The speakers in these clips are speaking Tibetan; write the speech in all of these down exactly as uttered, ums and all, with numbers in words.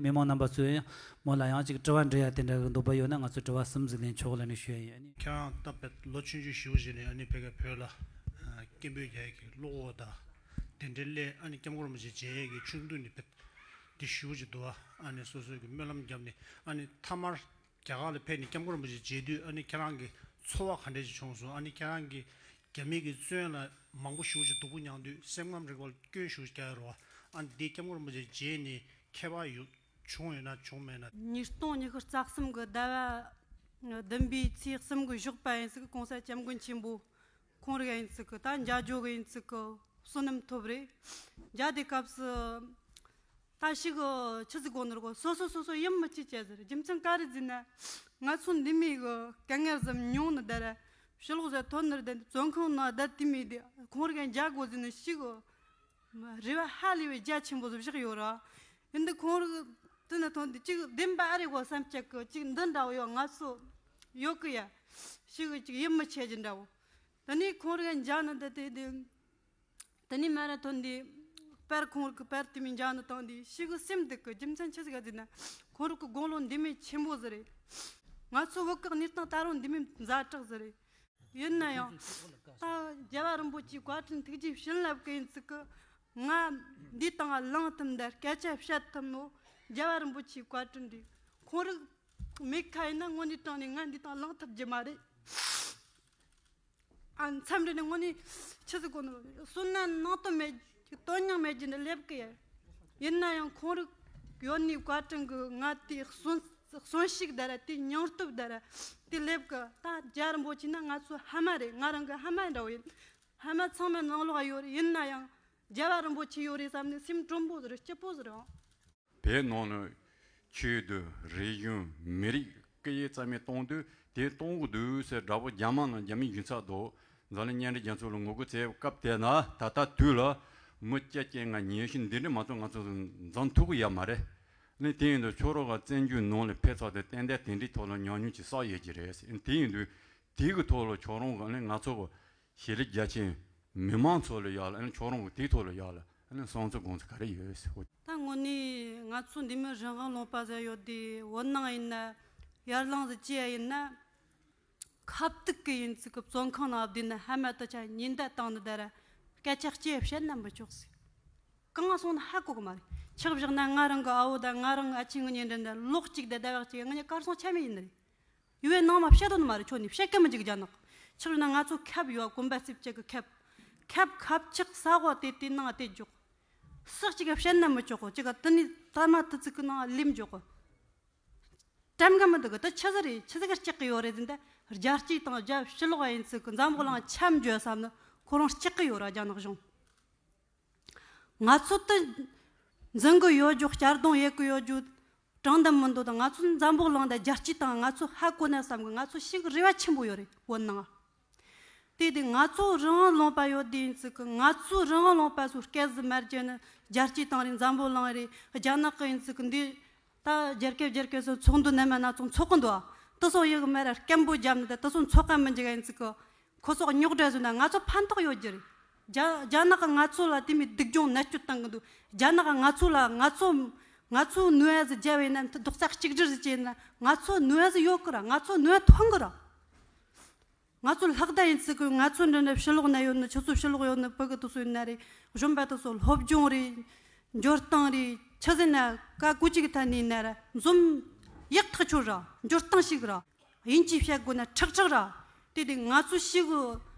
མི་མང་རྣམ་པ་ཚོས་ཡང་མོ་ལ་ཡང་ཅིག་དྲི་བ་འདྲི་ཡ་དེ་འདྲ་གི་འདོད་པ་ཡོད་ན་ང་ཚོས་དྲི་བ་གསུམ་ཟིག་ལེན་ཆོག་ལབ་ནས་ཞུ་ཡ་ཡིན། ཁྱེད་རང་ད་བར་ལོ་ཆུང་ཆུང་ཞེ་པོ་ཞིག་ནས་ཨ་ནི་ཕ་གིའི་བོད་ལ་སྐད་འབོད་རྒྱག་ཡ་གི་བློ་ཁོག་དང་དེ་འདྲའི་སླད་ཨ་ནི་སྐྱབས་མགོན་རིན་པོ་ཆེ་མཇལ་ཡ་གི་ཆུང་དུས་ནས་བར་དེ་ཞེ་པོ་ཞིག་འདུག་བ། ཨ་ནི་སོ་སོའི་གི་སྨོན་ལམ་བརྒྱབ་ནས་ཨ་ནི་མཐའ་མར་རྒྱ་གར་ལ་ཕེབས་ནས་སྐྱབས་མགོན་རིན་པོ་ཆེ་མཇལ་དུས་ཨ་ནི་ཁྱེད་རང་གི་ཚོར་བ་ག་འདྲ་ཞིག་བྱུང་སོང་། ཨ་ནི་ཁྱེད་རང་གི་རྒྱ་མི་གི་བཙོན་ལ་མང་པོ་ཞེ་པོ་ཞིག་སྡུག་པོ་མྱངས་དུས་སེམས་ཁམས་རིག་པ་ལ་སྐྱོན་ཞེ་པོ་ཞིག་བསྐྱལ་ཡོད་རེད་བ། ཨ་ནི་འདི་སྐྱབས་མགོན་རིན་པོ་ཆེ་མཇལ་ནས་ཁྱད་པར་ཡོད་བྱུང་ཡོད་ན་བྱུང་མེད་ན། ཉིས་སྟོང་ཉི་ཤུ་རྩ་གསུམ་གི་ཟླ་བ་བདུན་པའི་ཚེས་གསུམ་གི་ཞོགས་པ་ཡིན་ཟིག་གོང་ས་སྐྱབས་མགོན་ཆེན་པོ་ཁོང་རིག་ཡིན་ཟིག་གི་ད་མཇལ་རྒྱུ་གི་ཡིན་ཟིག་གི་བསོད་ནམས་ཐོབ་རེད། མཇལ་དུས་སྐབས་སུ་ད་ཞིག་གི་ཆི་ཟིག་གོ་ནོར་གོ་སོ་སོ་སོ་སོ་ཡིད་མི་ཆེས་བྱས་ཟེར། རྒྱུ་མཚན་ག་རེ་ཟེར་ན་ང་ཚོ་འདི་མི་གི་དཀའ་ངལ་ཟིག་མྱོང་ནི་ད་ར་ཕྱི་ལོགས་ཟེར་ཐོན་ནི་རེད། བཙོན་ཁང་ནང་བསྡད་དེ་མི་དེ་ཁོང་རིག་མཇལ་དགོས་ཟེར་ནི་ཞིག་གི་རེ་བ་ཧ་ལས་པའི་རྒྱ་ཆེན་པོ་ཟིག་བཞག་ཡོད་ར། ཡིན་དུས་ཁོང་རིག་དེ་ནས་ཐོན་དུས་ཅིག་བདེན་པ་ཨ་རེད་གོ་བསམ་བྱེད་གི་ཅིག་འདི་འདྲ་བོ་ཡོད་ང་ཚོ་ཡོད་གི་ཡ། ཞིག་གི་ཅིག་ཡིད་མི་ཆེས་ཀྱི་འདྲ་བོ། དེ་ནས་ཁོང་རིག་མཇལ་ནི་འདི་དེ་དེ། དེ་ནས་མ་ར་ཐོན་དུས་པར་ཁོང་རིག་གི་པར་དེ་མི་མཇལ་ནི་བཏང་དུས་ཞིག་གི་སེམས་སྡུག་གི། རྒྱུ་མཚན་ཆི་ཟིག་ག་ཟེར་ན་ཁོང་རིག་གི་དགུང་ལོ་འདི་མི་ཆེན་པོ་ཟིག་རེད། ང་ཚོ་བོད་གི་གནས་སྟངས་ད་རུང་འདི་མི་ཛ་དྲག་ཟིག་རེད། ཡིན་ན་ཡང་ད་རྒྱལ་བ་རིན་པོ་ཆེའི་བཀའ་དྲིན་ཐུགས་རྗེའི་བྱིན་རླབས་ཀྱིས་ཡིན་ཚུལ་གི་ང་འདི་དང་བླངས་ཐུབ་འདི་སྐད་ཆ་བཤད་ཐུབ་ནོ་རྒྱལ་བ་རིན་པོ་ཆེའི་བཀའ་དྲིན་རེད། ཁོང་རིག་མེད་ཁ་ཡིན་ན་དངོས་གནས་དྲང་ནས་ང་འདི་དང་བླངས་ཐུབ་རྒྱུ་མ་རེད། ཨ་མཚམས་རེ་ནས་དངོས་གནས་ཆི་ཟིག་གོ་ནོ་བསོད་ནམས་ནང་དོན་མེད་དོན་སྙིང་མེད་རྒྱུ་འདི་སླེབས་གི་ཡ། ཡིན་ན་ཡང་ཁོང་རིག་ཡོད་ནི་བཀའ་དྲིན་གི་ང་དེ་གསོན་གསོན་ཤུགས་དར་ར་དེ་སྙིང་སྟོབས་དར་ར་དེ་སླེབས་གི། ད་རྒྱལ་བ་རིན་པོ་ཆེ་ན་ང་ཚོ་ཕ་མ་རེད། ང་རང་གི་ཕ་མ་འདྲ་བོ་ཡིན། ཕ་མ་ཚང་མ་ནང་ལོགས་ཡོད་རེད། ཡིན་ན་ཡང་རྒྱལ་བ་རིན་པོ་ཆེ་ཡོད་རེད་བསམ་ནས་སེམས་དྲོན་པོ་ཟིག་རེད། སྐྱིད་པོ་ཟིག་རེད། བོད་ནང་ནས་ཆོས་དང་རིག་གཞུང་མི་རིགས་སྐད་ཡིག་རྩ་མེད་གཏོང་དུས་དེ་གཏོང་གི་འདུག་ཟེར་དྲག་པོ་རྒྱ་དམར་ནང་རྒྱ་མིའི་རྒྱུ་ཚབ་དང་འཛམ་གླིང་མཉམ་འབྲེལ་རྒྱལ་ཚོགས་ལ་ངོ་རྒོལ་བྱས་པའི་སྐབས་དེ་ན་ད་ལྟ་དུས་ལ་མི་སྐྱ་སྐྱེ་ང་ཉེ་ཤོས་འདི་འདྲ་མ་གཏོགས་ང་ཚོ་འཛོམས་ཐུབ་ཀྱི་ཡོད་མ་རེད། ནི་དེ་ཡིན་དུས་ཁྱོད་རང་ག་བཙན་བྱོལ་ནང་ལ་ཕེབས་ཚར་དུས་ཏན་ཏན་དེ་འདྲའི་ཐོག་ལ་ཉམས་མྱོང་ཅིག་བསགས་ཡོད་ཀྱི་རེད། དེ་ཡིན་དུས་དེ་གི་ཐོག་ལ་ཁྱོད་རང་ག་ནི་ང་ཚོ་གི་ཤེས་རིག་རྒྱ་ཆེན་མི་མང་ཚོ་ལ་ཡག་ལ་ཨ་ནི་ཁྱོད་རང་གི་དེའི་ཐོག་ལ་ཡག་ལ་ཨ་ནི་བསམ་ཚུལ་དགོངས་ཚུལ་ག་རེ་ཡོད་ཟེར། ད་དངོས་གནས་ང་ཚོ་འདི་མི་རང་དབང་ལུང་པ་ཟེར་ཡོད་དེ་བོད་ནང་ཡིན་ན་ཡར་ལངས་ཟེར་ཅི་ཡ་ཡིན་ན་ཁ་བཏུག་གི་ཡིན་ཚིག་གི་བཙོན་ཁང་ནང་བསྡད་ན་ཕ་མ་དུ་ཆ་ཉེན་བརྡ་བཏང་ནི་ད་ར་སྐད་ཆ་ལྕེ་བཤད་ན་མི་ཆོག་ཟེར། གང་སོང་ན་ཧ་གོ་གི་མ་རེད། ཆག་བཞག་ན་ང་རང་གི་ཨ་བོ་དང་ང་རང་ཨ་ཆེན་གི་ཉེ་འབྲེལ་འདྲ་ལོག་གཅིག་དང་ཟླ་བ་གཅིག་ང་གཉིས་གར་སོང་ཆ་མེད་ཡིན་ནི་རེད། ཡུལ་བའི་ནང་མ་བཤད་དོན་མ་རེད། ཁྱོད་ནི་བཤད་གི་མི་འཇུག་རྒྱ་ནག་ཆག་ན་ང་ཚོ་ཁབ་ཡོད་གོམ་པ་རྩིབ་ཅིག་གི་ཁབ། ཁབ་ཁབ་ཆག་ས་གོ་དེ་དེ་ནང་དེ་འཇོག་ས་གཅིག་ག་བཤད་ན་མི་ཆོག་གོ་གཅིག་ག་དེ་ནི་ཐ་མ་དུ་ཚིག་གི་ནང་ལེམ་འཇོག་གོ། དྲན་གི་མི་འདུག་གི་དེ་ཆི་ཟིག་རེད། ཆི་ཟིག་ག་སྐྲག་གི་ཡོད་རེད་ཟིན་ད་རྒྱལ་སྤྱི་དང་རྒྱལ་ཕྱི་ལོགས་ཡིན་ཚིག་གི་འཛམ་བུ་གླིང་ཆ་མ་འཇོག་བསམ་ནི་ཁོ་རང་སྐྲག་གི་ཡོད་ར་རྒྱ་ནག་གཞུང་། ང་ཚོ་དུ་འཛིན་གི་ཡོད་རྒྱུ་གཅར་རྡུང་ཡེད་གི་ཡོད་རྒྱུ་དྲང་བདེན་མི་འདུག་ད་ང་ཚོ་འཛམ་བུ་གླིང་དང་རྒྱལ་སྤྱི་དང་ང་ཚོ་ཧ་གོ་ན་བསམ་གི་ང་ཚོ་ཞིག་རེ་བ་ཆེན་པོ་ཡོད་རེད་བོད་ནང་། དེ་དུས་ང་ཚོ་རང་དབང་ལུང་པ་ཡོད་དུས་ཡིན་ཚིག་གི་ང་ཚོ་རང་དབང་ལུང་པ་སུ་སྐད་ཟི་མར་རྒྱལ་ནི་རྒྱལ་སྤྱི་དང་རེད་འཛམ་བུ་གླིང་རེད་རྒྱ་ནག་གི་ཡིན་ཚིག་གི་འདི་ད་རྒྱལ་ཁབ་རྒྱལ་ཁབ་སུ་ཚོགས་འདུ་ནམ་ཡང་ན་ཚོགས་ཚོགས་གི་འདུག་ཨ། དེ་སོགས་ཡོད་གི་མ་ར་སྐད་འབོད་བརྒྱབ་ནི་དེ་དེ་སོགས་ཚོགས་ག་མི་འཇིག་ག་ཡིན་ཚིག་གི་ཁོ་ཚོ་རྙོག་དྲ་བཟོས་ན་ང་ཚོ་ཕན་ཐོགས་ཡོད་རྒྱུ་རེད། རྒྱ་རྒྱ་ནག་གི་ང་ཚོ་ལ་དེ་མི་སྡུག་སྦྱོང་མནར་གཅོད་བཏང་གི་འདུག་རྒྱ་ནག་གི་ང་ཚོ་ལ་ང་ཚོ་ང་ཚོ་ནུས་པ་ཟིག་རྒྱབ་ཡིན་ན་རྡོག་རྩ་གཅིག་སྒྲིལ་ཟིག་བྱས་ན་ང་ཚོ་ནུས་པ་ཟིག་ཡོད་གི་ར། ང་ཚོ་ནུས་པ་ཐོན་གི་ར། ང་ཚོ་ལྷག་བསྡད་ཡིན་ཚིག་གི་ང་ཚོ་འདི་འདྲ་ཕྱི་ལོགས་ན་ཡོད་ནི་ཆུ་ཚོད་ཕྱི་ལོགས་ཡོད་ནི་བུ་གི་དུ་སོ་ཡིན་ན་རེད། གཞོན་པ་དུ་སོ་སློབ་སྦྱོང་རེད། འབྱོར་སྟངས་རེད། ཆི་ཟིག་ན་ཀ་ཀུ་ཅིག་ཐ་ནི་ཡིན་ན་ར་འཛོམས་ཡག་ཐག་ཆོད་ར་འབྱོར་སྟངས་ཤིག་ར། དབྱིན་ཇི་བཤད་དགོས་ན་ཁྲག་ཁྲག་ར། དེ་དེ་ང་ཚོ་ཞིག་གི་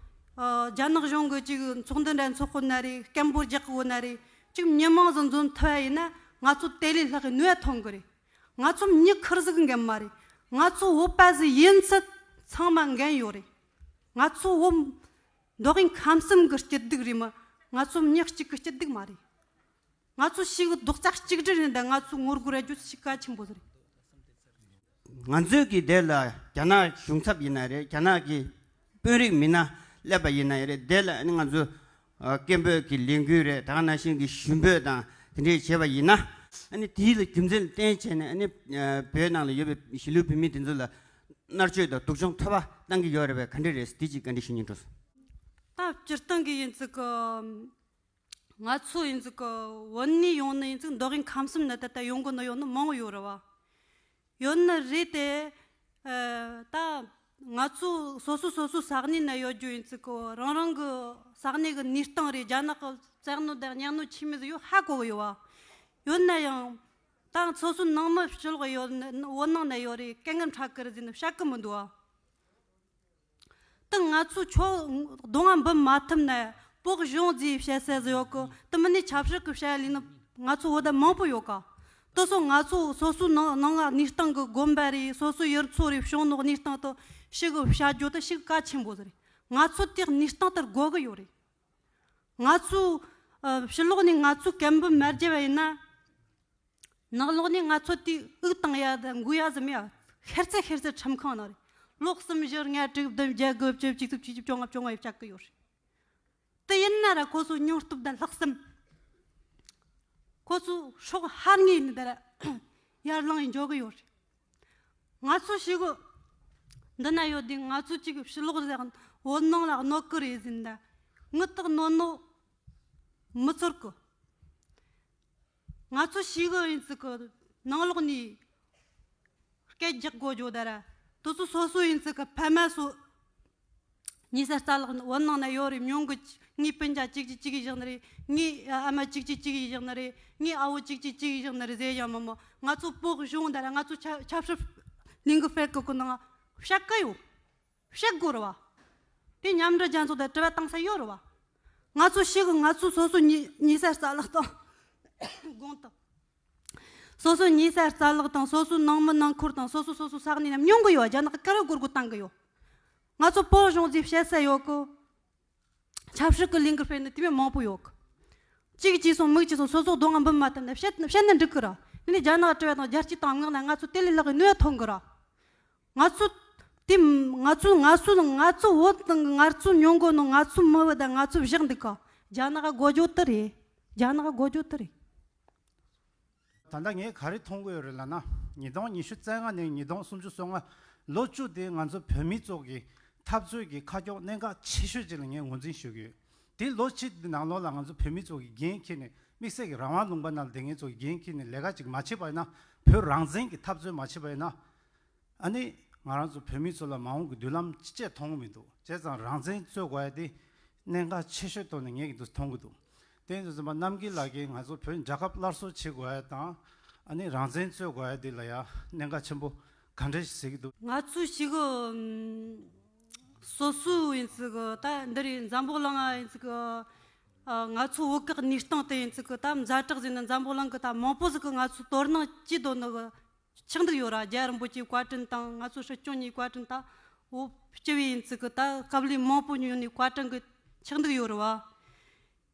ཨ་རྒྱ་ནག་གཞུང་གི་ཅིག་ཚོགས་འདུ་འདྲ་འཚོགས་དགོས་ན་རེད། སྐད་འབོད་རྒྱག་དགོས་ན་རེད། ཅིག་མི་མང་ཟིག་འཛོམས་ཐུབ་པ་ཡིན་ན་ང་ཚོ་དེ་ལས་ལྷག་གི་ནུས་པ་ཐོན་གི་རེད། ང་ཚོ་མྱི་ཁེར་ཟིག་འགན་མ་རེད། ང་ཚོ་བོད་པ་ཟིག་ཡིན་ཚད་ཚང་མ་འགན་ཡོད་རེད། ང་ཚོ་བོད་མདོ་དབུས་ཁམས་གསུམ་གི་སྐྱིད་སྡུག་རེད་མ། ང་ཚོ་མྱི་གཅིག་གི་སྐྱིད་སྡུག་མ་རེད། ང་ཚོ་ཞིག་རྡོག་རྩ་གཅིག་སྒྲིལ་ཡིན་ད་ང་ཚོ་ངོ་རྒོལ་ར་རྒྱུ་ཞིག་གལ་ཆེན་པོ་ཟིག་རེད། ང་ཚོའི་གི་དེ་ལ་རྒྱ་ནག་གཞུང་ཚབ་ཡིན་ན་རེད། རྒྱ་ནག་གི་དཔོན་རིགས་མི་སྣ་སླེབས་པ་ཡིན་ན་རེད། དེ་ལ་ཨ་ནི་ང་ཚོ་ཨ་སྐད་འབོད་ཀྱི་ལས་འགུལ་རེད། ད་ག་ནང་བཞིན་གྱི་ཞུ་འབོད་དང་དེ་འདྲས་བྱས་པ་ཡིན་ན་ཨ་ནི་དེའི་ལ་རྒྱུ་མཚན་བརྟེན་བྱས་ནས་ཨ་ནི་ཨ་བོད་ནང་ལ་ཡོད་པའི་གཞིས་ལུས་བོད་མི་དེ་ཚོ་ལ་མནར་གཅོད་དང་སྡུག་སྦྱོང་ཐོབ་པ་བཏང་གི་ཡོད་རེད་པས། ག་འདྲས་རེད། དེ་ཅིག་བཀའ་འདྲི་ཞུ་སྙིང་བྲོ་སོང་། ད་སྤྱིར་བཏང་གི་ཡིན་ཚིག་གི་ང་ཚོ་ཡིན་ཙི་གི་བོད་ནས་ཡོང་ནི་ཡིན་ཙི་མདོ་དབུས་ཁམས་གསུམ་ནས་ད་ལྟ་ཡོང་གི་ནི་ཡོད་ནི་མང་བོ་ཡོད་རེད་བ། ཡོད་ནི་རེད་དེ། ཨ། ད་ང་ཚོ་སོ་སོ་སོ་སོའི་ས་གནས་ན་ཡོད་རྒྱུ་ཡིན་ཙི་གི་རང་རང་གི་ས་གནས་གི་གནས་སྟངས་རེད། རྒྱ་ནག་གི་བཙན་གནོན་དང་གཉའ་གནོན་ཆེ་མི་ཟིག་ཡོད་ཧ་གོ་གི་ཡོད་བ། ཡོད་ན་ཡང་ད་སོ་སོའི་ནང་མི་ཕྱི་ལོགས་ཡོད་ནི་བོད་ནང་ན་ཡོད་རེད། སྐད་ངན་ཁྲ་ཁི་རེད་ཟེར་ནི་བཤད་གི་མི་འདུག་བ། ད་ང་ཚོ་ཆོ་གདོང་ང་འབུད་མ་ཐུབ་ན་བོད་གཞུང་ཟིག་བཤད་ས་ཟིག་ཡོད་གི། ད་མི་ནི་ཆབ་སྲིད་གི་བཤད་ལས་ནི་ང་ཚོ་བོད་ད་མང་པོ་ཡོད་ཀ། ད་སོ་ང་ཚོ་སོ་སོའི་ནང་ནང་ང་གནས་སྟངས་གི་དགོན་པ་རེད། སོ་སོའི་ཡུལ་ཚོ་རེད། བྱུང་ནོ་གནས་སྟངས་དུ་ཞིག་གི་བཤད་རྒྱུ་ད་ཞིག་གལ་ཆེན་པོ་ཟིག་རེད། ང་ཚོ་དེ་གནས་སྟངས་ལྟར་དགོས་གི་ཡོད་རེད། ང་ཚོ་ཨ་ཕྱི་ལོགས་ནས་ང་ཚོ་སྐད་འབུད་མ་བརྒྱབ་པ་ཡིན་ན། ནང་ལོགས་ནས་ང་ཚོ་དེ་དབུགས་བཏང་ཡ་དང་འགུལ་ཡ་ཟིག་མེད་ཡ། ཤར་ཚད་ཤར་ཚད་ཁྲིམས་ཁང་ནང་རེད། ལོ་གསུམ་བཞི་ལྔ་དྲུག་བདུན་བརྒྱད་དགུ་བཅུ་བཅུ་གཅིག་བཅུ་གཅིག་བཅོ་ལྔ་བཅོ་ལྔ་ཡི་བཅག་གི་ཡོད་རེད། དེ་ཡིན་ན་ར་ཁོ་ཚོ་སྙིང་སྟོབས་དང་ལྷག་བསམ། ཁོ་ཚོ་སྲོག་ཧར་ངེས་ནི་དེ་ར་ཡར་ལངས་ཡི་འཇོག་གི་ཡོད་རེད། ང་ཚོ་ཞིག་གི་འདི་ན་ཡོད་དེ་ང་ཚོ་གཅིག་གི་ཕྱི་ལོགས་ལ་བོད་ནང་ལ་གནོད་གི་རེད་ཟིན་ད། ངུ་དག་གནོད་ནོ་མི་ཚོར་གི། ང་ཚོ་ཞིག་གི་ཡིན་ཙི་གི་ནང་ལོགས་ནས་སྐད་རྒྱག་དགོས་རྒྱུ་ད་ར། དུ་ཚོ་སོ་སོ་ཡིན་ཙི་གི་ཕ་མ་སོ་ཉེ་ས་རྩ་ལག་བོད་ནང་ན་ཡོད་རེད། མྱོང་གི། ངའི་སྤུན་ཀྱག་གཅིག་གཅིག་གཅིག་གིས་བཞག་ནི་རེད། ངའི་ཨ་མ་གཅིག་གཅིག་གཅིག་གིས་བཞག་ནི་རེད། ངའི་ཨ་བོ་གཅིག་གཅིག་གཅིག་གིས་བཞག་ནི་རེད་ཟེར་ཡང་མ་མོ། ང་ཚོ་བོད་གཞུང་ད་ར་ང་ཚོ་ཆབ་ཆབ་སྲིད་གླིང་གི་ཧྥེ་ཀི་ཀུ་ནང་བཤད་གི་ཡོད། བཤད་དགོས་རེད་བ། དེ་མཉམ་འབྲེལ་རྒྱལ་ཚོགས་དང་དྲི་བ་བཏང་ས་ཡོད་རེད་བ། ང་ཚོ་ཞིག་གི་ང་ཚོ་སོ་སོ་ཉེ་ཉེ་ས་རྩ་ལག་དང་དགོངས་དག་སོ་སོ་ཉེ་ས་རྩ་ལག་དང་སོ་སོ་ནང་མི་ནང་ཁུལ་དང་སོ་སོ་སོ་སོ་ས་གནས་ནས་མྱོང་གི་ཡོད། རྒྱ་ནག་གི་ཀ་ར་སྒོར་སྒོར་བཏང་གི་ཡོད། ང་ཚོ་བོད་གཞུང་ཟིག་བཤད་ས་ཡོད་གི། ཆབ་སྲིད་ཀྱི་ལས་འགུལ་སྤེལ་ནི་དེ་མོ་མང་པོ་ཡོད་གི། གཅིག་གིས་སོང་མིག་གིས་སོང་སོ་སོ་གདོང་ང་འབུད་མ་ཐུབ་ན་བཤད་བཤད་ན་འགྲིག་གི་ར། དེ་ནས་རྒྱ་ནག་དྲི་བ་དང་རྒྱལ་སྤྱི་དང་མངགས་ན་ང་ཚོ་དེ་ལས་ལྷག་གི་གནོད་ཐོན་གི་ར། ང་ཚོ་དེ་ང་ཚོ་ང་ཚོ་ང་ཚོ་བོད་དང་ང་ཚོ་མྱོང་གོ་ནོ་ང་ཚོ་མི་བོད་དང་ང་ཚོ་བཞག་འདུག་ག། རྒྱ་ནག་ག་གོ་རྒྱུ་དེ་རེད། རྒྱ་ནག་ག་གོ་རྒྱུ་དེ་རེད། ད་ལྟ་ངས་ག་རེ་མཐོང་གི་ཡོད་རེད་ལབ་ན། ཉིས་སྟོང་ཉི་ཤུ་རྩ་ལྔ་ནས་ཉིས་སྟོང་སུམ་ཅུ་སོ་ལྔ་ལོ་བཅུ་དེ་ང་ཚོ་བོད་མི་ཚོ་གི་འཐབ་རྩོད་ཀྱི་ཁ་ཕྱོགས་གནད་འགག་ཆེ་ཤོས་ཅིག་ལ་ངས་ངོས་འཛིན་ཞུ་གི་ཡོད། དེ་ལོ་གཅིག་དེ་ནང་ལོགས་ལ་ང་ཚོ་བོད་མི་ཚོ་གི་འགན་འཁྱེར་ནས། དམིགས་བསལ་གྱི་རང་དབང་ལུང་པ་ནང་ལ་བསྡད་མཁན་ཚོ་གི་འགན་འཁྱེར་ནས་ལས་ཀ་ཅིག་མ་བྱས་པ་ཡིན་ན། བོད་རང་བཙན་གྱི་འཐབ་རྩོད་མ་བྱས་པ་ཡིན་ན། ཨ་ནི་ང་རང་ཚོ་བོད་མི་ཚོ་ལ་མ་འོངས་ཀྱི་མདུན་ལམ་ཅི་བྱས་མཐོང་གི་མི་འདུག། བྱས་ཙང་རང་བཙན་རྩོད་དགོས་ཡ་དེ་གནད་འགག་ཆེ་ཤོས་ཐོག་ནས་ངས་ཀྱི་འདུག་མཐོང་གི་འདུག། དེ་ཡིན་དུས་ཙམ་པ་རྣམ་རྒྱལ་ལགས་ཀྱིས་ང་ཚོ་བོད་རྒྱལ་ཁབ་སླར་གསོ་བྱེད་དགོས་ཡ་དང་། ཨ་ནི་རང་བཙན་རྩོད་དགོས་ཡ་དེ་ལ་ཡ་གནད་འགག་ཆེན་པོ་ག་འདྲ་ཞིག་གཟིགས་ཀྱི་འདུག། ང་ཚོས་ཞིག་གི་སོ་སོ་ཡིན་ཙི་གི་ད་འདི་རེད། འཛམ་བུ་གླིང་ང་ཡིན་ཙི་གི་ཨ་ང་ཚོ་བོད་གི་གནས་སྟངས་དེ་ཡིན་ཙི་གི་ད་ཛ་དྲག་ཟིན་ན་འཛམ་བུ་གླིང་གི་ད་མང་པོ་ཟིག་གི་ང་ཚོ་དོ་སྣང་བྱེད་དོ་ནི་གི་ཆགས་འདུག་ཡོད་ར། རྒྱལ་བ་རིན་པོ་ཆེའི་བཀའ་དྲིན་དང་ང་ཚོ་སྲིད་སྐྱོང་གཉིས་བཀའ་དྲིན་དང་བོད་སྤྱི་པའི་ཡིན་ཙི་གི་ད་སྐབས་ལས་མང་པོ་ཉོ་ནས་བཀའ་དྲིན་གི་ཆགས་འདུག་ཡོད་ར་བ།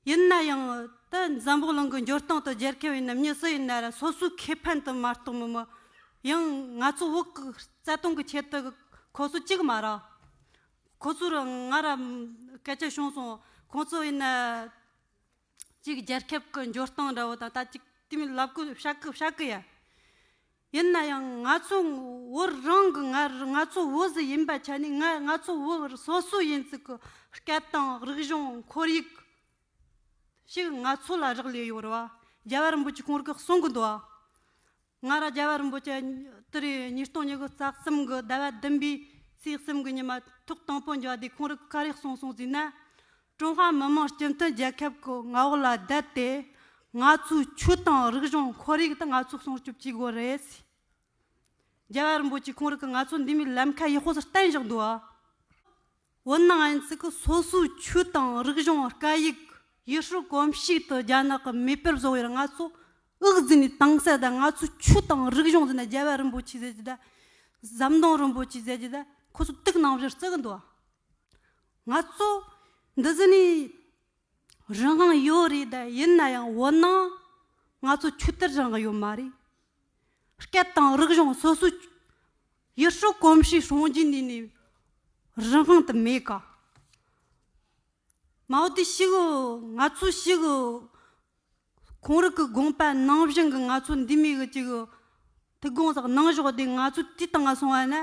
ཡིན་ན་ཡང་ད་འཛམ་བུ་གླིང་གི་འབྱོར་སྟངས་དང་རྒྱལ་ཁབ་ཡིན་ན་མྱི་སུ་ཡིན་ན་ར་སོ་སོའི་ཁེ་ཕན་དུ་མ་གཏོགས་མི་མི་ཡང་ང་ཚོ་བོད་གི་རྩ་དོན་གི་ཆེད་དུ་ཁོ་ཚོ་གཅིག་མ་ར། ཁོ་ཚོ་ར་ང་ར་སྐད་ཆ་བྱུང་སོང་། ཁོང་ཚོ་ཡིན་ན། གཅིག་རྒྱལ་ཁབ་ཀྱི་འབྱོར་སྟངས་འདྲ་བོ་དང་ད་གཅིག་དེ་མིན་ལབ་གི་བཤད་གི་བཤད་གི་ཡ། ཡིན་ན་ཡང་ང་ཚོ་བོད་རང་གི་ང་ང་ཚོ་བོད་ཟིག་ཡིན་པ་ཆ་ནས་ང་ང་ཚོ་བོད་སོ་སོ་ཡིན་ཙི་གི་སྐད་དང་རིག་གཞུང་ཁོར་ཡུག་ཞིག་ང་ཚོ་ལ་རག་ལས་ཡོད་རེད་བ། རྒྱལ་བ་རིན་པོ་ཆེ་ཁོང་རང་གིས་གསུང་གི་འདུག་བ། ང་ར་རྒྱལ་བ་རིན་པོ་ཆེ་དེ་རེད། ཉིས་སྟོང་ཉི་ཤུ་རྩ་གསུམ་གི་ཟླ་བ་བདུན་པའི་ཚེས་གསུམ་གི་ཉི་མ་ཐོག་དང་པོ་འབྱོར་དུས་ཁོང་རང་གིས་ག་རེ་གསུངས་སོང་ཟེར་ན། ཀྲུང་ཧྭ་མི་དམངས་སྤྱི་མཐུན་རྒྱལ་ཁབ་ཀྱི་མངའ་འོག་ལ་བསྡད་དེ་ང་ཚོའི་ཆོས་དང་རིག་གཞུང་ཁོར་ཡུག་དེ་ང་ཚོས་སྲུང་སྐྱོབ་བྱེད་དགོས་རེད། རྒྱལ་བ་རིན་པོ་ཆེ་ཁོང་རང་གིས་ང་ཚོ་འདི་མོའི་ལམ་ཁ་ཡག་པོ་ཞིག་བསྟན་བཞག་འདུག་ཨ། འོ་ན་ང་ཚོ་གི་སོ་སོའི་ཆོས་དང་རིག་གཞུང་སྐད་ཡིག་ཡུལ་སྲོལ་གོམས་གཤིས་དེ་རྒྱ་ནག་གིས་མེད་པར་བཟོ་བའི་ང་ཚོ་དབུགས་འཛིན་ནས་བཏང་ས་དང་། ང་ཚོའི་ཆོས་དང་རིག་གཞུང་ཟེར་ན་རྒྱལ་བ་རིན་པོ་ཆེ་ཟེར་གྱི་ད། ཟམ་གདོང་རིན་པོ་ཆེ་ཟེར་གྱི་ད། ཁོ་ཚོ་དུག་ནང་བཞིན་བརྩི་གི་འདུག་ཨ། ང་ཚོ་འདི་ཟིན་ནས་རང་དབང་ཡོད་རེད་ད། ཡིན་ན་ཡང་འོ་ན་ང་ཚོ་ཆོས་དད་རང་དབང་ཡོད་མ་རེད། སྐད་དང་རིག་གཞུང་སོ་སོའི་ཡུལ་སྲོལ་གོམས་གཤིས་སྲུང་བརྩི་ནས་ནས་རང་དབང་དེ་མེད་ཀ། མ་འོ་དེ་ཞིག་ང་ཚོ་ཞིག་ཁོང་རང་གི་དགོངས་པ་ནང་བཞིན་གི་ང་ཚོ་འདི་མོ་གི་ཅིག་ཐུགས་དགོངས་ཟིག་གནང་བཞག་དེ་ང་ཚོ་དེ་བཏང་སོང་བ་ན་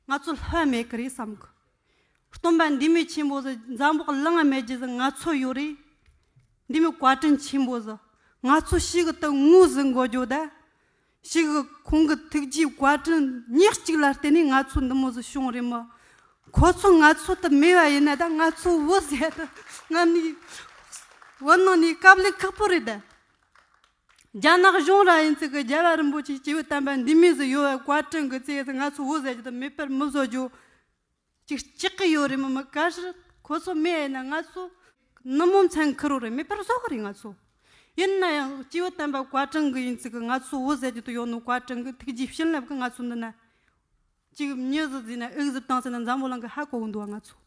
ང་ཚོ་ལྷ་མེད་གི་རེད་བསམ་གི། སྟོན་པ་འདི་མོ་ཆེན་པོ་ཟིག་འཛམ་བུ་གླིང་ང་མེད་རྒྱུ་ཟིག་ང་ཚོ་ཡོད་རེད། འདི་མོ་བཀའ་དྲིན་ཆེན་པོ་ཟིག་ང་ཚོ་ཞིག་གི་ད་ངོས་ཟིན་དགོས་རྒྱུ་ད། ཞིག་གི་ཁོང་གི་ཐུགས་རྗེ་བཀའ་དྲིན་ཉག་གཅིག་ལ་བརྟེན་ནས་ང་ཚོ་འདི་མོ་ཟིག་བྱུང་རེད་མོ། ཁོ་ཚོ་ང་ཚོ་ད་མེད་པ་ཡིན་ན་ད་ང་ཚོ་བུ་ཟེར་ད་ང་ནི་བུ་ནང་ནས་དཀའ་ལས་ཁག་པོ་རེད་ད། རྒྱ་ནག་གཞུང་ར་ཡིན་ཚིག་གི་རྒྱལ་བ་རིན་པོ་ཆེ་སྐྱེས་བུ་དམ་པ་འདི་མོ་ཟིག་ཡོད་པའི་བཀའ་དྲིན་གི་ཚེ་ང་ཚོ་བུ་ཟེར་རྒྱུ་ད་མེད་པར་མི་བཟོ་རྒྱུ། ཅིག་ཅིག་གི་ཡོད་རེད་མོ། མི་ག་ཞིག་ཁོ་ཚོ་མེད་ཡིན་ན་ང་ཚོ་ནུབ་མོ་མཚན་ཁུར་རོ་རེད། མེད་པར་བཟོ་གི་རེད་ང་ཚོ། ཡིན་ན་ཡང་སྐྱེས་བུ་དམ་པ་བཀའ་དྲིན་གི་ཡིན་ཚིག་གི་ང་ཚོ་བུ་ཟེར་རྒྱུ་དུ་ཡོད་ནོ། བཀའ་དྲིན་གི་ཐུགས་རྗེ་བྱིན་རླབས་གི་ང་ཚོ་འདི་ན་ཅིག་མྱི་ཟིག་ཟིན་ན་ཨུག་ཟིག་བཏང་ཟིན་ན་འཛམ་བུ་གླིང་གི་ཧ་གོ་གི་འདུག་བ་ང་ཚོ།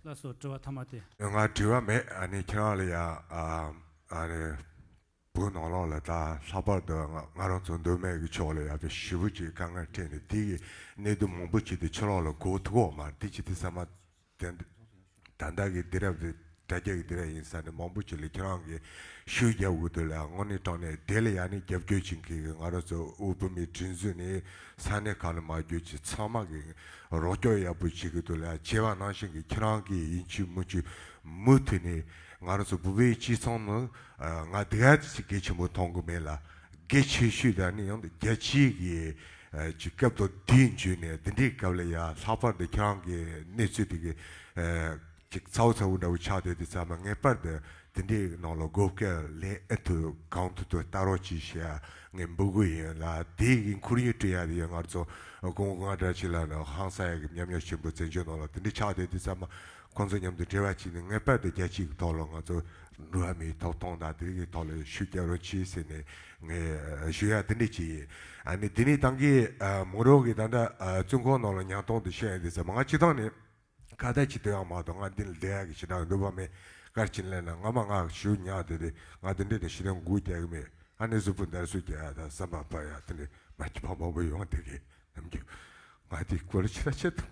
ལགས་སོ། དྲི་བ་ཐ་མ་དེ། ང་དྲི་བ་མེད། ཨ་ནི་ཁྱེད་རང་ལ་ཡ་ཨ་ཨ་ནི་བོད་ནང་ལོགས་ལ་ད་ལྷག་པར་དུ་ང་ང་རང་ཚོ་མདོ་སྨད་ཀྱི་ཕྱོགས་ལ་ཡ་དཔེ་ཞེ་པོ་ཅིག་དཀའ་ངལ་འཕྲད་ནས་དེ་གི་གནད་དོན་མང་པོ་ཅིག་དེ་ཕྱི་ལོགས་ལ་གོ་ཐུབ་ཀྱི་ཡོད་མ་རེད། དེ་ཅི་སྟེ་ཚང་མ་དེ་ད་ལྟ་གི་དུས་རབས་དེ་དྲ་རྒྱ་གི་དུས་རབས་ཡིན་ས་ནས་མང་པོ་ཅིག་ལ་ཁྱེད་རང་གི་ཤུགས་རྒྱབ་དགོས་དུས་ལ་དངོས་གནས་དྲང་གནས་དེ་ལ་ཡ་ནི་རྒྱབ་སྐྱོར་བྱེད་མཁན་གི་ང་རང་ཚོ་དབུས་བོད་མིའི་སྒྲིག་འཛུགས་ནས་ས་གནས་ཁག་ལ་མ་བརྒྱུད་ཅིག་ཚང་མ་གི་རོགས་སྐྱོར་ཡག་པོ་བྱེད་དགོས་དུས་ལ་བྱས་པ་ནང་བཞིན་གི་ཁྱེད་རང་གི་ཡིན་གཅིག་མིན་གཅིག་མུ་མཐུད་ནས་ང་རང་ཚོ་བོད་པའི་སྤྱི་ཚོགས་ནང་ང་དེ་ག་ཅིག་གལ་ཆེན་པོ་མཐོང་གི་མེད་ལ། གལ་ཆེ་ཤོས་དེ་ནི་ཡང་རྒྱལ་སྤྱིའི་གི་ཨ་ཅིག་སྐབས་དང་དུས་མཇུག་ནས་དེ་འདྲའི་སྐབས་ལ་ཡ་ལྷག་པར་དུ་ཁྱེད་རང་གི་གནས་ཚུལ་དེ་གི་ཨ་ཅིག་ཚ་བོ་ཚ་བོ་འདྲ་བོ་ཆགས་བསྡད་དུས་ཙམ་པ་ངེས་པར་དུ་དེ་འདྲའི་ནང་ལ་གོ་སྐབས་ལེན་ཨེ་ཐུབ་གང་ཐུབ་ཐུབ་ལྟ་རོགས་གྱིས་ཞེས་ངས་འབོད་སྐུལ་ཡིན་ལ། དེ་གི་ཁོར་ཡུག་བསྐྲུན་ཡ་དེ་ཡང་ང་ཚོ་དགོངས་དག་འདྲ་ཅིག་ལ་ནི་ཧང་སང་ཡ་གི་ཉམས་མྱོང་ཆེན་པོ་བཙན་བྱོལ་ནང་ལ་དེ་འདྲ་ཆགས་བསྡད་དུས་ཙམ་པ། ཁོང་ཚོ་མཉམ་དུ་འབྲེལ་བ་བྱས་ནས་ངེས་པར་དུ་རྒྱལ་སྤྱིའི་ཐོག་ལ་ང་ཚོ་འགྲོ་བ་མིའི་ཐོབ་ཐང་དང་དེ་རིགས་ཀྱི་ཐོག་ལ་ཤུགས་རྒྱག་རོགས་གྱིས་ཟེར་ནས་ངས་ཞུ་ཡ་དེ་འདྲས་ཅིག་ཡིན། ཨ་ནི་དེ་ནས་ཏང་གི་མོ་རང་གི་ད་ལྟ་བཙོན་ཁང་ནང་ལ་ཉམས་མྱོང་དེ་བཤད་ཡ་དེ་ཚོ་མ་ང་སྤྱི་བཏང་ནས་ཁ་བརྡ་བྱེད་དུས་ཡང་མ་གཏོགས་ང་འདི་ལ་བསྡད་ཡ་གི་ཞེ་དྲག་འདོད་པ་མེད། གར་ཕྱིན་ལས་ན་ང་མ་ང་ཞུ་ཉག་དེ་རེད། ང་དེ་འདྲས་དེ་ཞེ་དྲག་འགུག་རྒྱག་གི་མེད། ཨ་ནི་གཟུགས་པོ་འདར་སུ་རྒྱག་ཡ་དང་བསམ་པ་འཕར་ཡ་དེ་འདྲས་མ་སྐྱིད་པ་མང་པོ་ཡོང་དེ་གི་ནམ་རྒྱུན་ང་དེ་སྐོར་ལ་ཕྱི་ལ་ཆེ་དང་།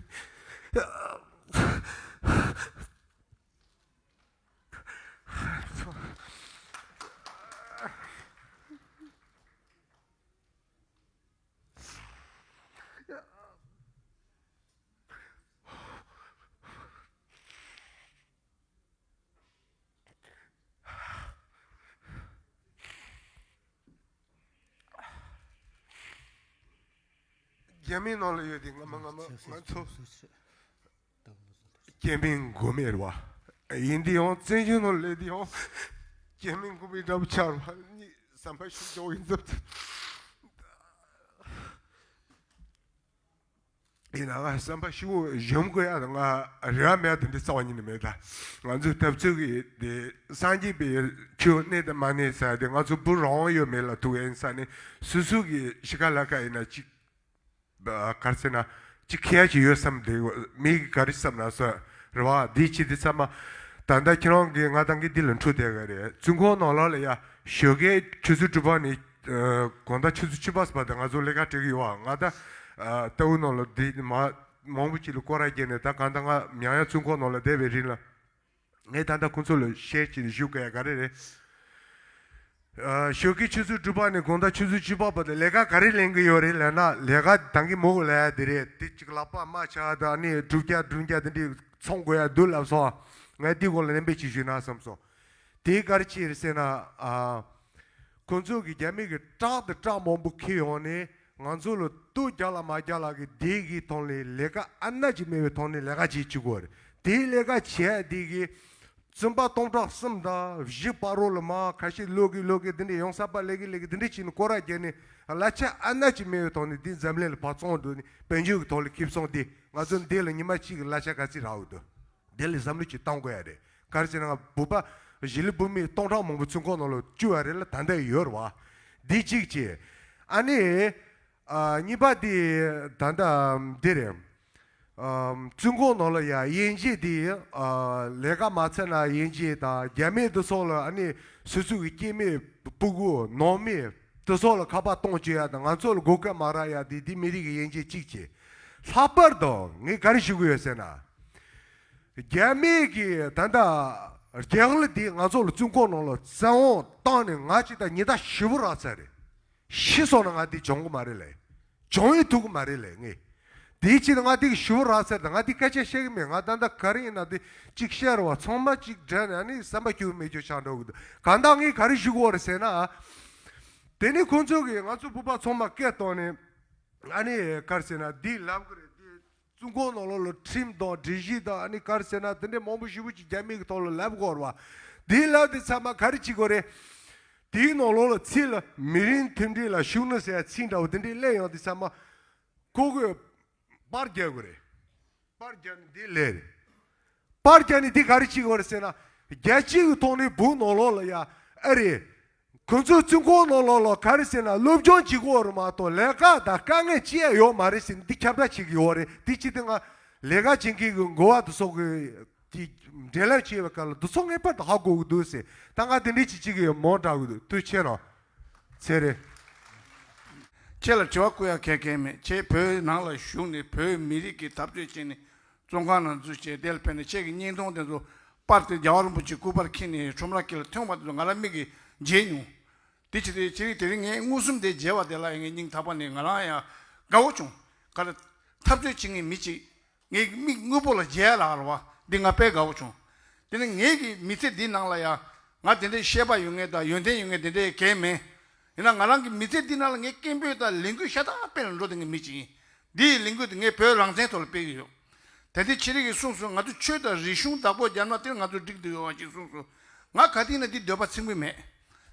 རྒྱ་མིའི་ནང་ལ་ཡོད་དེ་ང་མ་ང་མ་ང་ཚོ། སྐྱེ་དམན་མགོ་མེད་རེད་བ། ཡིན་དེ་ཡང་བཙན་བྱོལ་ནང་སླེབས་དེ་ཡང་སྐྱེ་དམན་མགོ་མེད་འདྲ་པོ་ཆགས་རེད་བ། གཉིས་བསམ་པ་ཤུགས་རྒྱག་ཡིན་ཙམ། ཡིན་ན་ང་བསམ་པ་ཤུགས་གཞོམ་དགོས་ཡ་དང་ང་རེ་བ་མེད་ཡ་དེ་འདྲ་རྩ་བ་ཉིད་ནས་མེད་ད། ང་ཚོའི་འཐབ་རྩོད་ཀྱི་དེ་སངས་རྒྱས་པའི་ཆོས་གནས་དང་མ་གནས་ས་དེ་ང་ཚོ་བུ་རང་དབང་ཡོད་མེད་ལ་ཐུག་ཡ་ཡིན་ས་ནས་སོ་སོ་གི་གཤིས་ཀ་ལ་ཀ་ཡིན་ན་ཅིག་ག་རེ་ཟེར་ན། ཅིག་ཁེ་ཡ་ཅིག་ཡོད་བསམ་དེ་མི་ག་རེ་བསམ་ན་ས་རེད་བ། འདི་ཅི་འདི་ཚང་མ་ད་ལྟ་ཁྱེད་རང་གིས་ང་ཏང་གི་འདི་ལ་འཁྲུལ་བསྡད་ག་རེད། བཙོན་ཁང་ནང་ལོགས་ལ་ཡ་ཞོགས་ཀའི་ཆུ་ཚོད་དྲུག་པ་ནས་དགོང་དག་ཆུ་ཚོད་བཅུ་པ་ཟེར་བ་དེ་ང་ཚོ་ལས་ཀ་སྤྲད་གི་ཡོད་བ། ང་ད་ལྟ་བུ་ནང་ལ་འདི་མ་མང་པོ་ཅིག་ལ་སྐོར་ར་བརྒྱབ་ནས་ད་གང་ལྟར་ང་མྱང་ཡ་བཙོན་ཁང་ནང་ལ་བསྡད་པའི་རིང་ལ། ངས་ད་ལྟ་ཁོང་ཚོ་ལ་བཤད་ཀྱིན་བཞུགས་ག་ཡ་ག་རེ་རེད། ཨ། ཞོགས་ཀའི་ཆུ་ཚོད་དྲུག་པ་ནས་དགོང་དག་ཆུ་ཚོད་བཅུ་པ་བར་དུ་ལས་ཀ་ག་རེ་ལེན་གི་ཡོད་རེད་ལབ་ན། ལས་ཀ་ད་གིན་མོ་གི་ལབ་ཡ་དེ་རེད། དེ་གཅིག་ལག་པ་རྨ་ཆག་དང་ནི་སྒྲུབ་རྒྱག་སྒྲུབ་རྒྱག་དེ་འདྲས་ཚོང་དགོས་ཡ་འདུག་ལབ་སོང་། ངས་འདི་སྐོར་ལ་ནན་པོ་ཅིག་ཞུས་ན་བསམ་སོང་། དེ་ག་རེ་ཅིག་རེད་ཟེར་ན། ཨ། ཁོང་ཚོ་གི་རྒྱ་མི་གི་ཊག་དང་ཊག་མང་པོ་འཁྱེར་ཡོང་ནས་ང་ཚོ་ལ་གཏོར་རྒྱག་ལ་མ་རྒྱག་ལ་གི་དེ་གི་ཐོག་ནས་ལས་ཀ་ཨ་ན་ཅིག་མེད་པའི་ཐོག་ནས་ལས་ཀ་བྱེད་བཅུག་གི་ཡོད་རེད། དེའི་ལས་ཀ་བྱེད་ཡ་དེ་གི་བཙོན་པ་སྟོང་ཕྲག་གསུམ་དང་བཞི་བར་རོ་ལ་མ་ཁ་ཤས་ལོག་གི་ལོག་གི་དེ་འདྲས་ཡོང་ས་པ་ལས་གི་ལས་གི་དེ་འདྲས་བྱས་ནས་སྐོར་ར་བརྒྱབ་ནས་གླ་ཆ་ཨ་ན་ཅིག་མེད་པའི་ཐོག་ནས་དེ་འཛམ་གླིང་ལ་ཕར་བཙོང་འགྲོ་ནས་དཔལ་འབྱོར་གི་ཐོག་ལ་ཁེ་བཟང་དེ་ང་ཚོ་འདི་ལ་ཉི་མ་གཅིག་གི་གླ་ཆ་ག་ཚོད་རག་གི་འདུག་དེ་ལ་བསམ་བློ་ཅིག་གཏོང་དགོས་ཡ་རེད། ག་རེ་ཟེར་ན་ང་བོད་པ་གཞིས་ལུས་བོད་མི་སྟོང་ཕྲག་མང་པོ་བཙོན་ཁང་ནང་ལ་བཅུག་ཡ་རེད་ལ་ད་ལྟ་ཡོད་རེད་བ། འདི་གཅིག་བྱས། ཨ་ནི། ཨ། གཉིས་པ་དེ་ད་ལྟ་འདི་རེད། ཨ། བཙོན་ཁང་ནང་ལ་ཡ་དབྱེ་འབྱེད་དེ། ཨ། ལས་ཀ་མ་བྱས་ན་དབྱེ་འབྱེད་དང་རྒྱ་མི་དེ་སོགས་ལ་ཨ་ནི་སོ་སོ་གི་སྐྱེ་དམན་སྤུ་གུ་ནང་མི་དེ་སོགས་ལ་ཁ་པར་གཏོང་བཅུག་ཡ་དང་ང་ཚོ་ལ་གོ་སྐབས་མ་རག་ཡ་དེ་དེ་མི་རིགས་ཀྱི་དབྱེ་འབྱེད་གཅིག་བྱས། ལྷག་པར་དུ་ངས་ག་རེ་ཞུ་གི་ཡོད་ཟེར་ན། རྒྱ་མི་གི་ད་ལྟ་རྒྱལ་ཁབ་འདི་ང་ཚོ་ལ་བཙོན་ཁང་ནང་ལ་བཙན་དབང་བཏང་ནས་ང་ཅིག་ད་ཉི་ཟླ་བཞི་པོ་རག་ཚར་རེད། ཤི་སོང་ན་ང་འདི་སྦྱོང་གི་མ་རེད་ལེ། སྦྱོང་ཡི་ཐུབ་གི་མ་རེད་ལེ་ངས། དེའི་ཕྱིར་ང་དེ་གི་ཞུ་རག་ཟེར་ད་ང་དེ་སྐད་ཆ་བཤད་གི་མེད། ང་ད་ལྟ་ག་རེ་ཡིན་ན་དེ་གཅིག་བཤད་རོགས། ཚང་མ་གཅིག་འདྲ་ནས་ཨ་ནི་བསམ་པ་སྐྱོ་མེད་སྐྱོ་ཆགས་འགྲོ་གི་འདུག་གང་ལྟར་ངས་ག་རེ་ཞུ་གི་ཡོད་རེད་ཟེར་ན། དེ་ནི་ཁོང་ཚོ་གིས་ང་ཚོ་བོད་པ་ཚང་མ་སྐད་བཏང་ནས་ཨ་ནི་ག་རེ་ཟེར་ན་དེ་ལབ་གི་རེད། དེ་བཙོན་ཁང་ནང་ལོགས་ལ་ཁྲིམས་དང་སྒྲིག་གཞི་དང་ཨ་ནི་ག་རེ་ཟེར་ན་དེ་འདྲའི་མང་པོ་ཞེ་པོ་ཅིག་རྒྱ་མི་གི་ཐོག་ལ་ལབ་དགོས་རེད་བ། དེ་ལབ་དེ་ཚང་མ་ག་རེ་བྱེད་དགོས་རེད། དེའི་ནང་ལོགས་ལ་ཚིག་ལ་མི་རིགས་མཐུན་སྒྲིལ་ལ་ཤུགས་སྣོན་ཟེར་ཡ་ཚིག་འདྲ་བོ་དེ་འདྲའི་གླེང་ཡོང་དུས་ཙམ་པ། ཁོ་གིས་པར་རྒྱག་དགོས་རེད། པར་རྒྱག་ནི་འདི་ལས་རེད། པར་རྒྱག་ནི་འདི་ག་རེ་བྱེད་དགོས་རེད་ཟེར་ན། རྒྱལ་སྤྱི་གི་ཐོག་ནས་བོད་ནང་ལོགས་ལ་ཡ་ཨ་རེད། ཁོ་ཚོའི་བཙོན་ཁང་ནང་ལོགས་ལ་ག་རེ་ཟེར་ན་སློབ་སྦྱོང་བྱེད་དགོས་རེད་མ་གཏོགས་ལས་ཀ་དང་དཀའ་ངལ་ཅི་ཡང་ཡོད་མ་རེད་ཟེར་ནི་འདི་ཁྱབ་བསྒྲགས་བྱེད་ཀྱི་ཡོད་རེད། འདི་ཅི་སྟེ་ང་ལས་ཀ་བྱེད་མཁན་གྱི་འགོ་བ་དེ་ཚོ་གི་དེ་འབྲེལ་ལམ་བྱེད་པའི་སྐབས་ལ་འདི་ཚོ་ངེས་པར་དུ་ཧ་གོ་གི་འདུག་ཟེར། ད་ང་དེ་འདྲའི་ཅིག་ཅིག་གི་མོ་འདྲ་གི་འདུག་ཐུགས་ཆེ་རང་ཚེ་རེད། ཁྱེད་ལ་དྲི་བ་བཀོད་ཡ་གལ་གལ་མེད། ཁྱེད་བོད་ནང་ལ་བཞུགས་ནས་བོད་མི་རིགས་ཀྱི་འཐབ་རྩོད་བྱས་ནས་བཙོན་ཁང་ནང་འཛུལ་བྱས་དེ་ལ་ཕན་ནས་ཁྱེད་ཀྱི་བརྙན་ཐུང་དེ་ཚོ་པར་དེ་རྒྱལ་བ་རིན་པོ་ཆེ་སྐུ་པར་འཁྱེར་ནས་ཁྲོམ་ར་དཀྱིལ་ལ་ཐོན་པ་དེ་ཚོ་ང་རང་མིག་གིས་མཇལ་མྱོང་། དེ་ཕྱིར་དེ་ཕྱི་རིགས་དེ་རིང་ངས་མངོན་སུམ་དེ་མཇལ་བ་དེ་ལ་ངའི་སྙིང་ཐག་པ་ནས་ང་རང་ཡང་དགའ་བོ་བྱུང་། ག་རེ། འཐབ་རྩོད་བྱེད་མཁན་མི་གཅིག་ངའི་མིག་དངོས་པོ་ལ་མཇལ་ལ་ར་བ་འདི་ང་དཔེ་དགའ་བོ་བྱུང་། དེ་ནི་ངའི་གི་མི་ཚེ་འདི་ནང་ལ་ཡང་ང་དེ་འདྲའི་ཤེས་པ་ཡོད་མཁན་དང་ཡོན་ཏན་ཡོད་མཁན་དེ་འདྲའི་གང་མེད། ཡིན་ན་ང་རང་གི་མི་ཚེ་འདི་ནང་ལ་ངས་སྐད་འབོད་དང་ལས་འགུལ་ཤ་སྟག་སྤེལ་ལ་འགྲོ་བསྡད་མཁན་མི་གཅིག་ཡིན། འདི་ཡི་ལས་འགུལ་དེ་ངས་བོད་རང་བཙན་ཐོག་ལ་སྤེལ་གི་ཡོད། དེ་འདི་ཕྱི་རིགས་ཀྱིས་གསུངས་སོང་། ང་ཚོ་ཆོས་དང་རིག་གཞུང་བདག་པོ་རྒྱབ་ན་དེར་ང་ཚོ་འགྲིག་འདུག་ཡོད་པ་ཅིག་གསུངས་སོང་། ང་ག་དུས་ན་འདི་འདོད་པ་ཚིམ་གི་མེད།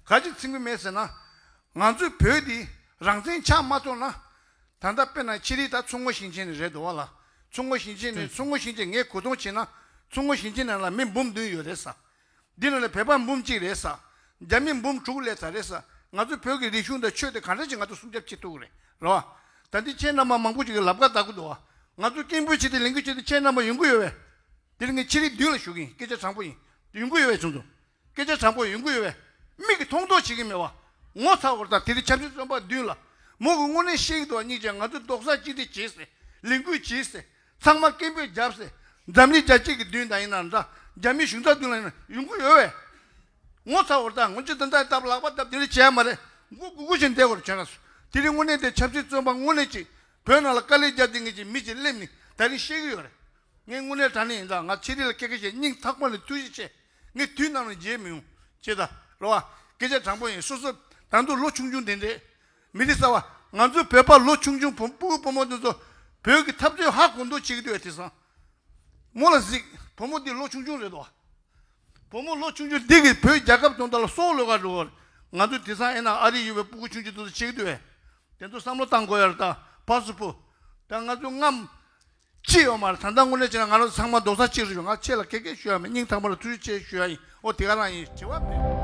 ག་ཅིག་ཚིམ་གི་མེད་ཟེར་ན། ང་ཚོའི་བོད་འདི་རང་བཙན་ཆགས་མ་ཐུབ་ན། ད་ལྟ་དཔེར་ན་ཕྱི་རིགས་ད་མཚོ་སྔོན་ཞིང་ཆེན་ནས་རེད་འདུག་བ་ལ། མཚོ་སྔོན་ཞིང་ཆེན་ནས་མཚོ་སྔོན་ཞིང་ཆེན་ངས་གོ་མཐོང་བྱས་ན། མཚོ་སྔོན་ཞིང་ཆེན་ནང་ལ་མི་འབུམ་བདུན་ཡོད་རེད་ས། འདི་ནང་ལ་བོད་པ་འབུམ་གཅིག་རེད་ས། རྒྱ་མི་འབུམ་དྲུག་སླེབས་ཚར་རེད་ས། ང་ཚོ་བོད་ཀྱི་རིག་གཞུང་དང་ཆོས་དེ་ག་འདྲ་ཅིག་ང་ཚོ་སྲུང་སྐྱོབ་བྱེད་ཐུབ་ཀྱི་རེད་རེད་བ། ད་འདི་ཁྱེད་རྣམ་པ་མང་པོ་ཅིག་གིས་ལབ་ཀ་བཏང་གི་འདུག་བ། ང་ཚོ་སྐད་འབོད་བྱེད་དེ་ལས་འགུལ་བྱེད་དེ་ཁྱེད་རྣམ་པ་ཡོང་གི་ཡོད་པས། དེ་རིང་ངས་ཕྱི་རིགས་མདུན་ལ་ཞུ་གི་ཡིན། སྐད་ཆ་དྲང་པོ་ཡིན། ཡོང་གི་ཡོད་པས་ཆུང་ཆུང་། སྐད་ཆ་དྲང་པོ་ཡོང་གི་ཡོད་པས། མིག་གིས་མཐོང་མཐོང་བྱེད་ཀྱི་མེད་བ། ངོ་ཚ་བོར་དང་དེ་རིང་ཆབ་སྲིད་བཙོན་པ་མདུན་ལ། མོ་གི་དངོས་གནས་ཤེས་ཀྱི་འདུག་བ། སྙིང་རྗེ། ང་ཚོ་རྡོག་རྩ་གཅིག་སྒྲིལ་བྱེད་ཟེར། ལས་འགུལ་བྱེད་ཟེར། ཚང་མ་སྐད་འབོད་རྒྱབ་ཟེར། འཛམ་གླིང་རྒྱལ་སྤྱི་གི་མདུན་དང་ཡིན་ན་འདྲ། རྒྱ་མི་གཞུང་ཚབ་མདུན་ལ་ཡིན་ན་ཡོང་གི་ཡོད་པས། ངོ་ཚ་བོར་དང་ངོ་ཅི་ད་ལྟ་སྟབས་ལག་པ་སྟབས་དེ་རིང་བྱས་མ་རེད། མགོ་སྒུར་སྒུར་བྱས་བསྡད་དགོས་རེད་བྱས་ན། དེ་རིང་དངོས་གནས་དེ་ཆབ་སྲིད་བཙོན་པ་དངོས་གནས་ཅིག་བོད་ནང་ལ་དཀའ་ལས་རྒྱག་བསྡད་མཁན་ཅིག་མི་ཅིག་སླེབས་ནས་ད་རིང་བཤད་ཀྱི་ཡོད་རེད། ངས་དངོས་གནས་དྲང་གནས་ཡིན་ད་ང་ཕྱི་རིགས་ལ་སྐད་ཆ་བཤད་སྙིང་ཐག་པ་ནས་ཐུགས་རྗེ་ཆེ། ངས་དུས་ནམ་ཡང་བརྗེད་མི་ཡོང་། ཅེས་ད་རོ་བ། སྐད་ཆ་དྲང་པོ་ཡིན། སོ་སོ་ད་དུང་ལོ་ཆུང་ཆུང་དེ་འདྲས། མི་རིགས་གསར་བ། ང་ཚོའི་བོད་པ་ལོ་ཆུང་ཆུང་བུ་སྤུ་གུ་བུ་མོ་དེ་ཚོ་བོད་ཀྱི་འཐབ་རྩོད་ཧ་གོ་མདོག་བྱེད་ཀྱི་འདུག་བས་དེང་སང་། མོ་ལ་གཟིགས། བུ་མོ་འདི་ལོ་ཆུང་ཆུང་རེད་དོ། བུ་མོ་ལོ་ཆུང་ཆུང་འདི་གིས་བོད་རྒྱལ་ཁབ་དོན་དག་ལ་སྲོག་བློས་ཀ་འགྲོ་བར། ང་ཚོ་དེང་སང་ཨེ་ན་ཨ་རི་ཡོད་པའི་སྤུ་གུ་ཆུང་ཆུང་དེ་ཚོ་བྱེད་ཀྱི་འདུག་བས། དེ་ཚོ་བསམ་བློ་བཏང་དགོས་ཡ་རེད་ད། ཕར་ཚུར་ཕུ། ད་ང་ཚོ་རྔམ། ཅི་ཡོད་མ་རེད། ད་ལྟ་དངོས་གནས་བྱས་ན་ང་རང་ཚོ་ཚང་མ་རྡོག་རྩ་གཅིག་རེད་བྱུང་། ང་ཁྱེད་ལ་སྐད་སྐད་ཞུ་ཡ་མེད། སྙིང་ཐག་པ་ལ་ཐུགས་རྗེ་ཆེ་ཞུ་ཡ་ཡིན། ཨོ་དེ་ག་རང་ཡིན། དྲི་བ་མེད།